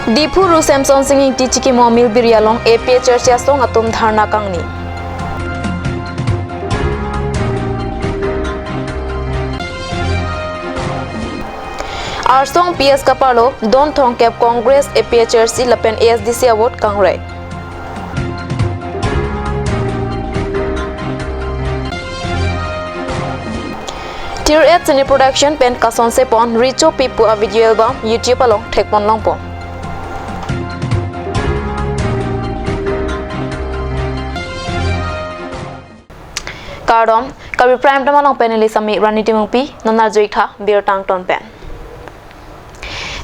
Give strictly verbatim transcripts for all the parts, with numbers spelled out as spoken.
Diphu Ru Semson Sing Ingti chikimo amilbiri along A P H L C asong atum dharna kangni. Arsong P S kaparlo don thomkep Congress, A P H L C lapen A S D C a-vote kangrei. Thir-et Cine Production pen kasonse pon Richo Pipu a-video album YouTube along thekpon longpo. Kardom, Karbi Prime Time along panelist ami Rani Timungpi, non arjuik tha birta angton pen.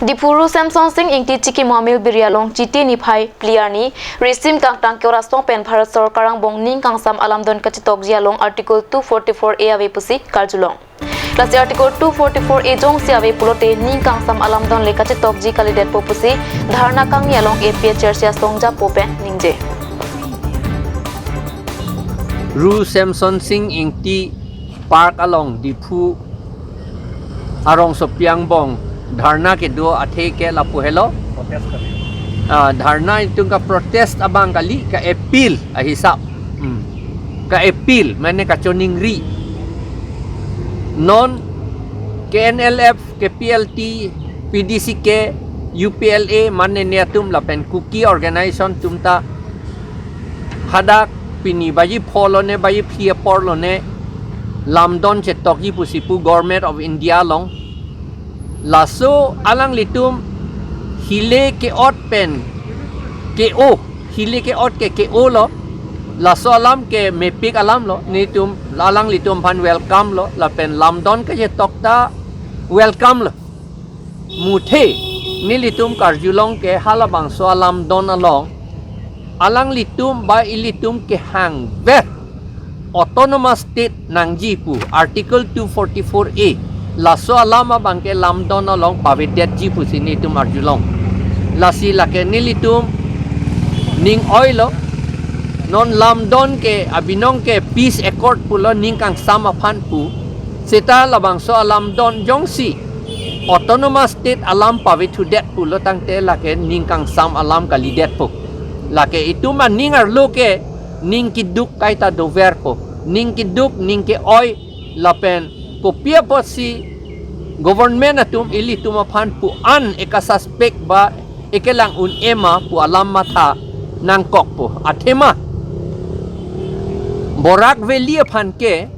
Diphu Ru Semson Sing Ingti chikimo amilbiri along Chiti niphai phli arni risim kangtang ke-ot asong pen Bharat Sorkar angbong ning kangsam alamdon kachetokji along Article two forty-four A ave pusi karjulong. Lasi Article two forty-four A jongsi ave pulote ning kangsam alamdon le kachetokji kalidetpo pusi dharna kangni along A P H L C asong japo pen ningje. Ru Semson Sing Ingti Park along Diphu arongsopi angbong dharna kedo athe ke lapu helo. Protest kali. Ah, dharna itum ka-protest abang kali, ka-appeal ahisap. Hmm. Ka-appeal, mane kachoningri. Non K N L F, K P L T, P D C K, U P L A, mane ne atum lapen Kuki organization atum ta hadak pini baji pho lone, baji phli apor lone lamdon chetokji pusi pu Government of India along. Laso alanglitum hile ke-ot pen ke-o, hile ke-ot ke ke-o lo. Laso alam ke mepik alam lo, nelitum alanglitum aphan welcome lo, lapen lamdon kachetok ta welcome lo. Muthe nelitum karjulong ke halabangso alamdon along alanglitum ba ilitum kehangver Autonomous State nangji pu Article two forty-four A, laso alam abang ke lamdon along pavedetji pusi nelitum arjulong. Lasi lake nelitum ning oilo, non lamdon ke abinong ke peace accord pulo, ning kangsam aphan pu. Seta labangso alamdon jongsi Autonomous State alam pavethudet pulo tangte lake ning kangsam alam kalidetpo. Lake itum aning arlo ke ning keduk kaita doverpo. Ning keduk, ning ke-oi lapen kopi apotsi government atum ilitum aphan pu an eka-suspect ba ekelang un-e ma pu alam matha nangkokpo. Athema Barak Valley aphan ke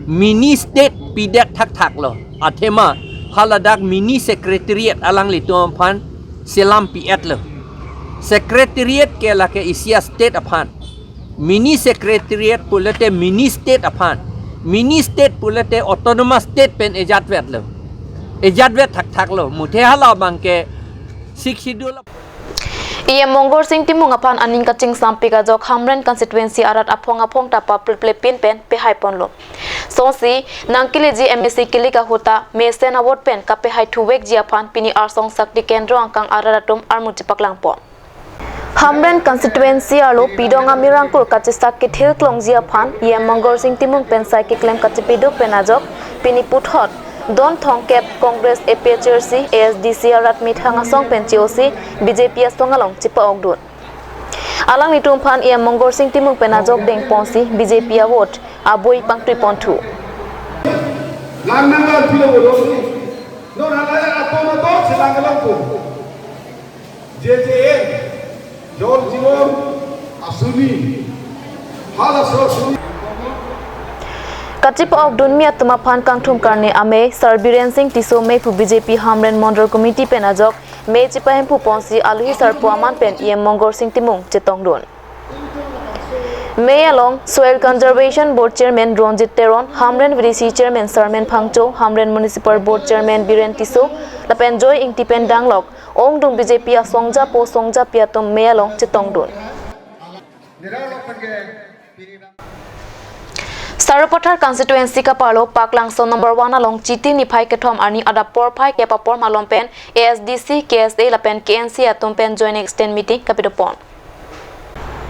mini state pidet thakthak lo. Athema haladak mini secretariat alanglitum aphan selam pi-et lo. Secretariat ke lake isi a-state aphan. Mini secretariat pulote mini state aphan. Mini state pulote autonomous state pen ejatvet lo. Ejatvet thakthak lo. Muthe halabang ke Sixth Schedule. E M Mongorsing Timung aphan aning kachingsampik ajok Hamren constituency arat aphong aphong ta papliplepin pen pehai ponlo. Sonsi nangkeleji M A C kilik ahut ta mesen a-vote pen kapehai thuvekji aphan pini Arsong Sakti Kendro angkang arat atum armu chepaklang pon. Hamren constituency arlo pidong amirangkur kachesak kethil klongji aphan E M Mongorsing Timung pen sai keklem kachepiduk pen ajok pini puthot don thomkep Congress, A P H L C, A S D C arat methang asong pen che-osi B J P asong along chepa-okdun. Alanglitum aphan E M Mongorsing Timung pen ajok dengponsi B J P a-vote abui pangtui ponthu. Lang nang lang pilo bodoh ni. Non halai aton aton selang kelong po. J J M, Jal Jeevan Asuni, halaso asuni. Kachepa-okdunmi atum aphan kangthum karne amei Sar Biren Sing Tisso meiphu B J P Hamren Mondol Committee pen ajok mei chepahemphu ponsi alohi sarpo aman pen E M Mongorsing Timung chetongdun. Mei along Soil Conservation Board Chairman Ronjit Teron, Hamren V D C Chairman Sarmen Phangcho, Hamren Municipal Board Chairman Biren Tisso, lapen Joy Ingti pen danglok ongdung B J P asong japo song japi atum mei along chetongdun. Sarupathar constituency kaparlo Paklangso number one along Chiti niphai kethom arni adap porphai kep apor malom pen A S D C, K S A lapen K N C atum pen joint extend meeting kapidopon.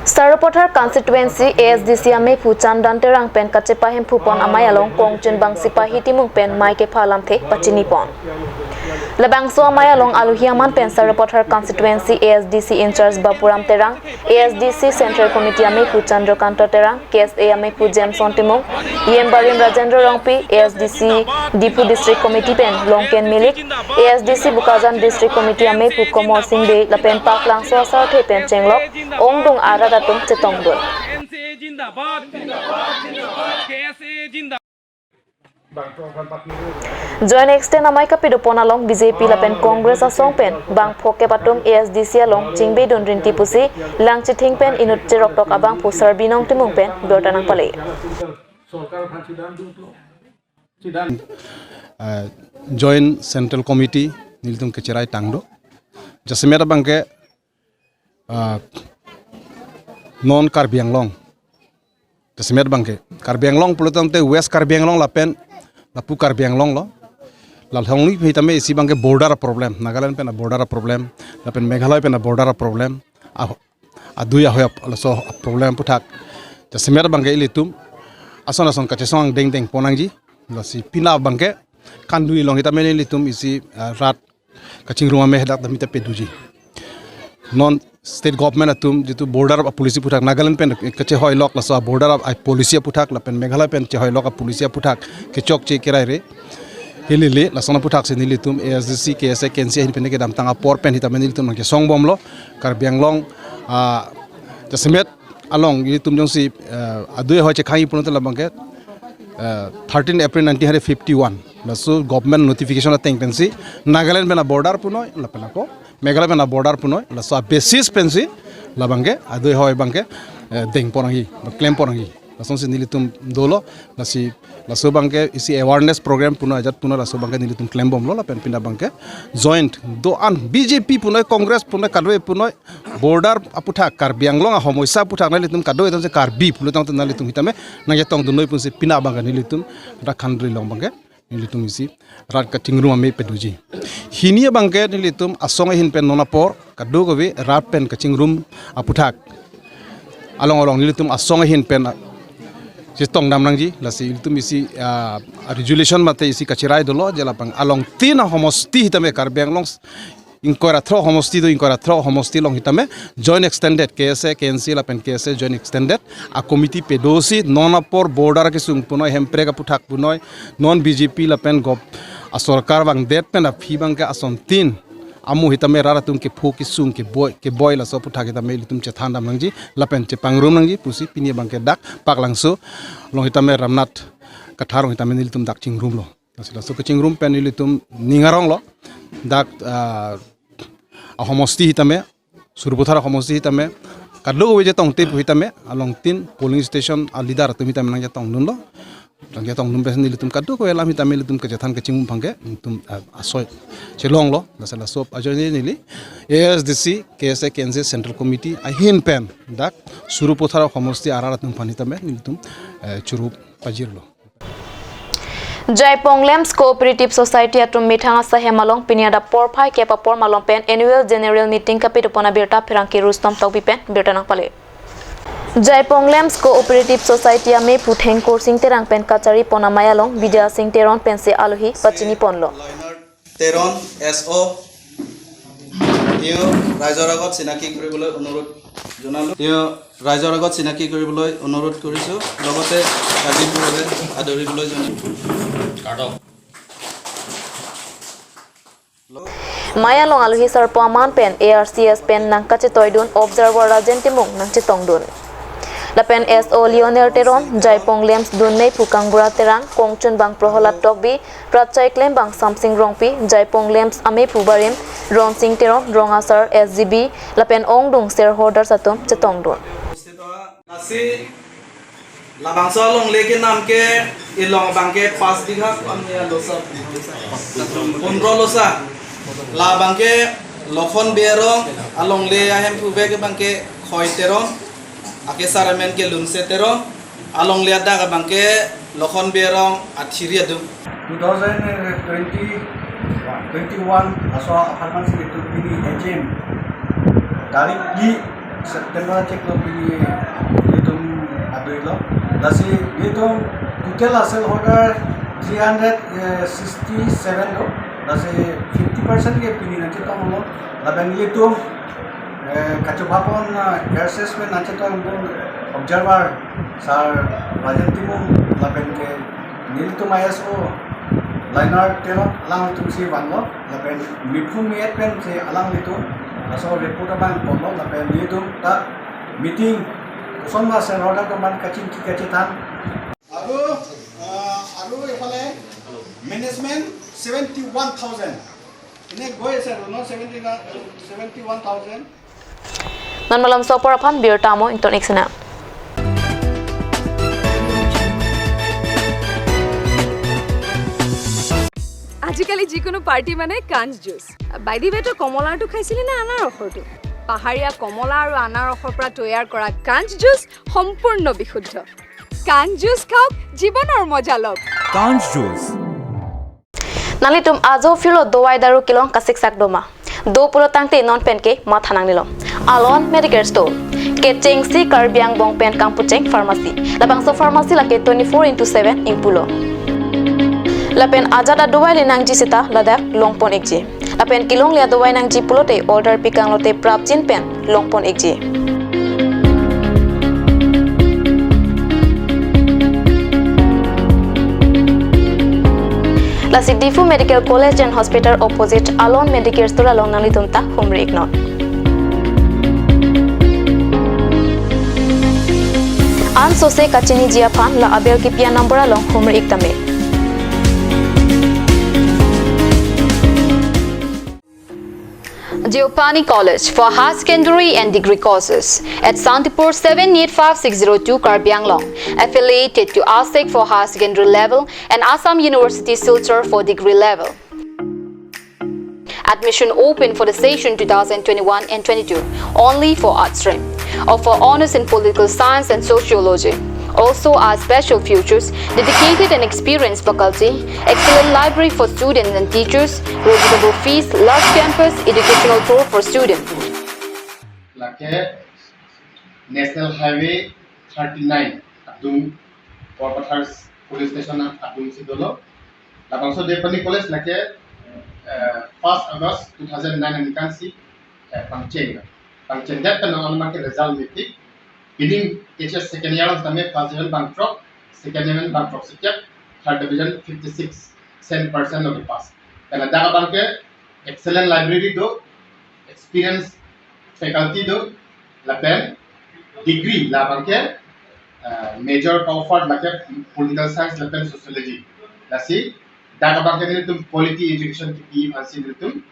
Sarupathar constituency A S D C ameiphu Chandan Terang pen kachepahemphu pon amei along kongchunbang sipahi Timung pen mei kepha lamthe pachini pon. Labangso amei along aluhi aman pen Sarupathar constituency A S D C in-charge Bapuram Terang, A S D C Central Committee amephu Chandrakanta Terang, K S A amephu Jameson Timung, E M Barim Rajendra Rongpi, A S D C Diphu District Committee pen Longken Milik, A S D C Bokajan District Committee amephu Komor Sing Bey lapen Paklangso asarthe pen chenglok ongdung arat atum chetongdun. Joint extend amei kapidopon along B J P lapen Congress asong pen bang phokep atum A S D C along chingbidun rinti pusi Langchithing pen inut cheroktok abangphu Sarbinong Timung pen birta nangpale. Uh, Joint Central Committee nelitum kecherai tangdo. Jasemet abangke, uh, non Karbi Anglong. Jasemet abangke Karbi Anglong pulotangte West Karbi Anglong lapen lapu Karbi Anglong lo. Lalhongli hitame isi abangke border problem. Nagaland pen border problem. Lapen Meghalaya pen border problem. Ah, adui ahoi ap-, laso problem aphuthak. Jasemet abangke ilitum ason ason kachesong angdeng dengpon nangji. Lasi pini abangke Khanduri along hitame nelitum isi, ah, rat kachingrum amei hadak damita peduji. Non state government atum jitu border apolicy aphuthak Nagaland pen kachehoilok laso border apolicy aphuthak lapen Meghalaya pen chehoilok apolicy aphuthak kechokche keraire. Hilili lason aphuthaksi nelitum A S D C, K S A, K N C ahin pen kedamtang apor pen hitame nelitum nangkesongbomlo. Karbi Anglong, ah, jasemet along ilitum jongsi, ah, adui ahoi chekhang-i pulote labangke, ah, thirteen April nineteen fifty-one. Laso government notification ateng pensi Nagaland pen border punoi, lapen ako Meghalaya pen border punoi, laso basis pensi labangke adui ahoi abangke, eh, dengpon nangji, klempon nangji. Lasonsi nelitum dolo, lasi laso abangke isi awareness program punoi ajat punoi laso abangke nelitum klembomlo lapen pini abangke joint do-an B J P punoi, Congress punoi, kadokave punoi, border aphuthak Karbi Anglong ahomosya aphuthak nanglitum kadokave tangte Karbi pulotangte nanglitum hitame nangchetongdunnoi pusi pini abangke nelitum dak Khanduri along abangke nelitum isi rat kachingrum amei peduji. Hini abangke nelitum asong ahin pen non apor kadokave rat pen kachingrum aphuthak along along nelitum asong ahin pen chetongdam nangji, lasi ilitum isi, ah, resolution mate isi kacherai dolo, je labang along tin ahomosti hitame Karbi Anglong ingkoi ra throk homosti do, ingkoi ra throk homosti along hitame joint extended K S A, K N C lapen K S A joint extended a committee pedosi non apor border kesung punoi, hemprek aphuthak punoi, non B J P lapen gov asorkar vangdet pen aphi abangke ason tin amu hitame rat atum kepho kesung keboi, keboi laso aphuthak hitame ilitum chethandam nangji lapen chepangrum nangji pusi pini abangke dak Paklangso along hitame Ramnath Kathar along hitame nelitum dak chingrumlo. Lasi laso kachingrum pen nelitum ning aronglo. Dak, ah, ahomosti hitame, Sarupathar ahomosti hitame, kadokave chetongte pu hitame, along tin polling station a leader atum hitame nangchetongdunlo. Nangchetongdun pensi nelitum kadokave alam hitame nelitum kachethan kachingrum abangke, nelitum, ah, asoi chelonglo, lasi laso ajoine neli A S D C, K S A, K N C Central Committee ahin pen dak Sarupathar ahomosti arat atum aphan hitame nelitum, eh, churu pajirlo. Jaipong Lamps Cooperative Society atum methang asahem along pini adap porphai kep apor malom pen annual general meeting kapidopon abirta pherangke Rustom Tokbi pen birta nangpale. Jaipong Lamps Cooperative Society amephu Thengkur Sing Terang pen kacharipon amei along Bidya Sing Teron pensi aluhi pachiniponlo. Teron S O, তেওঁ ৰাইজৰ আগত চিনাকি কৰিবলৈ অনুৰোধ জনালোঁ। তেওঁ ৰাইজৰ আগত চিনাকি কৰিবলৈ অনুৰোধ কৰিছোঁ, লগতে কাৰ্যকৰীভাৱে আদৰিবলৈ জনালোঁ। Amei along aluhi sarpo aman pen A R C S pen nangkachetoidun observer Rajen Timung nangchetongdun. Lapen S O Lionel Teron, Jaipong Lamps dun mephu Kangbura Terang, kongchunbang Prohalad Tokbi, pratchai klembang Samsing Rongpi, Jaipong Lamps amephu barim Ronsing Teron, rong asar S G B, lapen ongdung shareholders atum chetongdun. Lasi labangso alongle kenam ke, ilong abangke pas bigha, pamya losa, pondro losa. Labangke Lokhon Bey arong, alongle ahemphu bek abangke Khoi Teron, akesar amen ke Lunse Teron, alongle adak abangke Lokhon Bey arong athiri adung. Two thousand twenty, twenty-one laso apharman si itum pini H M tarik phli September chiklo pini itum adoilo. Lasi itum total a shareholder three hundred sixty-seven lo. Lasi fifty percent ke pini nangchetonglo, lapen ilitum, eh, kachobapon, ah, air assessment nangchetongpon observer Sir Rajan Timung, lapen ke nelitum I S O Liner Teron alanglitumsi vanlo, lapen miphu mi-et pensi alanglitum laso report abang ponlo, lapen nelitum ta meeting koson ma sir order koman kachingki kachethan. Aru, ah, aru ifale management seventy one thousand. Ine goi sir, no, seventy, seventy one thousand. Non malom sopor aphan birta mo ington ik sena. আজিকালি যিকোনো পাৰ্টি মানে কাঞ্চ জুচ। বাইদি বেটো কমলাৰটো খাইছিলি নে আনাৰসৰটো? পাহাৰীয়া কমলা আৰু আনাৰসৰ পৰা তৈয়াৰ কৰা কাঞ্চ জুচ সম্পূৰ্ণ বিশুদ্ধ। কাঞ্চ জুচ খাওক, জীৱনৰ মজা লওক। Kanch juice. Nanglitum ajo phirlo dovai daru kelong kasiksak doma. Do pulo tangte non penke matha nangnelo. Alon Medicare Store. Kechengsi Karbi angbong pen kangpucheng pharmacy. Labangso pharmacy lake twenty four into seven ingpulo. Lapen ajat adovai le nangji seta ladak longpon ikji. Lapen kelongle adovai nangji pulote order pikanglote prapjin pen longpon ikji. Lasi Diphu Medical College and Hospital opposite Alon Medicare Store along nanglitum ta humri iknon. Ansose kachiniji aphan la abel kipi a-number along humri ik tame. Deopani College for Higher Secondary and Degree Courses at Santipur seven eight five six zero two Karbi Anglong, affiliated to ASEC for Higher Secondary Level and Assam University Silchar for Degree Level. Admission open for the session two thousand twenty-one and twenty-two, only for arts stream. Offer honours in political science and sociology. Also, our special features: dedicated and experienced faculty, excellent library for students and teachers, reasonable fees, large campus, educational tour for students. Lake National Highway thirty-nine adung, Borpathar Police Station adungsi dolo. Labangso Deopani College lake, eh, first August two thousand nine aningkansi, eh, pangcheng. Pangchengdet pen non alam ke result mepik. Pining H S second year along tame first division bang throk, second division bang throksi kep, third division fifty six percent lo kepass. Pen ladak abang ke excellent library do, experience faculty do, lapen degree labang ke, uh, major offered lake political science lapen sociology. Lasi dak abang ke nelitum quality education kipi aphansi nelitum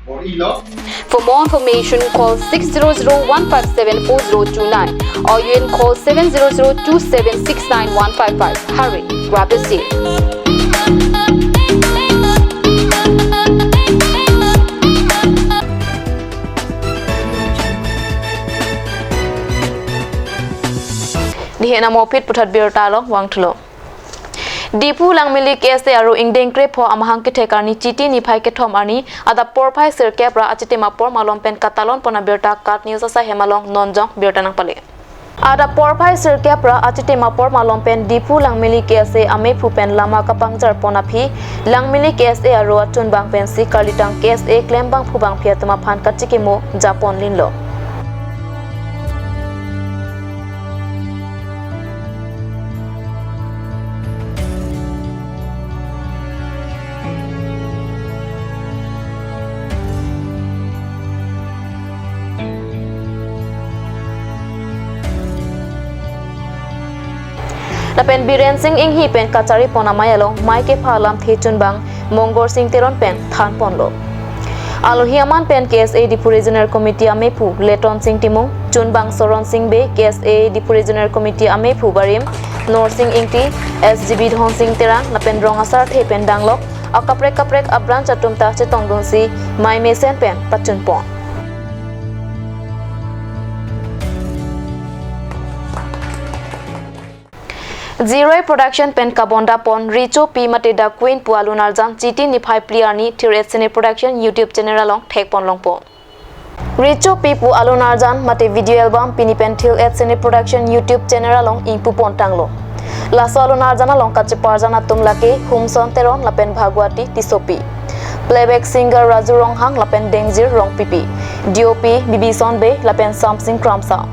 bor-ilo. For more information, call six zero zero one five seven four zero two nine or you can call seven zero zero two seven six nine one five five. Hurry, grab the seat. Dihe namo phit puthot birta along vangthulo. Diphu Langmili K S A aru ingdeng krepho amahang kethek arni Chiti niphai kethom arni adap porphai sirkep ra achitim apor malom pen katalon pon abirta KAT News asai hem along nonjong birta nangpale. Adap porphai sirkep ra achitim apor malom pen Diphu Langmili K S A amephu pen lama kapangjar pon aphi Langmili K S A aru achunbang pensi karlitang K S A klembangphu bangphi atum aphan kachikimo japon linlo. Lapen Biren Sing Inghi pen kachari pon amei along mei kepha alamthe chunbang Mongor Sing Teron pen than ponlo. Alohi aman pen K S A Diphu Regional Committee amephu Leton Sing Timung, chunbang Soron Sing Bey, K S A Diphu Regional Committee amephu barim Norsing Ingti, S G B Dhon Sing Terang lapen rong asarthe pen danglok akaprek kaprek abranch atum ta chetongdunsi mei mesen pen pachun pon. Ziroi Production pen kabonda pon Richo P mate The Queen pu alun arjan Chiti niphai phli arni Thir-et Cine Production YouTube channel along thek pon longpo. Richo P pu alun arjan mate video album pini pen Thir-et Cine Production YouTube channel along ingpu pon tanglo. Laso alun arjan along kacheparjan atum lake Humson Teron lapen Bhagwati Tissopi. Playback singer Raju Ronghang lapen Dengjir Rongpipi. D O P Bibison Bey lapen Samsing Kramsa.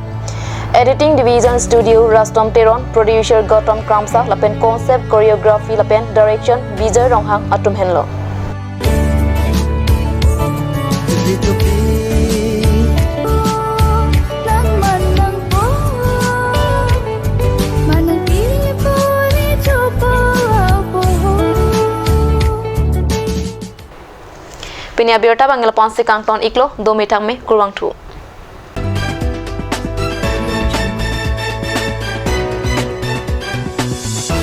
Editing Division Studio Rustom Teron, producer Gautam Kramsa lapen concept choreography lapen direction Bijoy Ronghang atum henlo. Pini abirta abang lapu-an si kangton iklo, dome thakme, kurvangthu.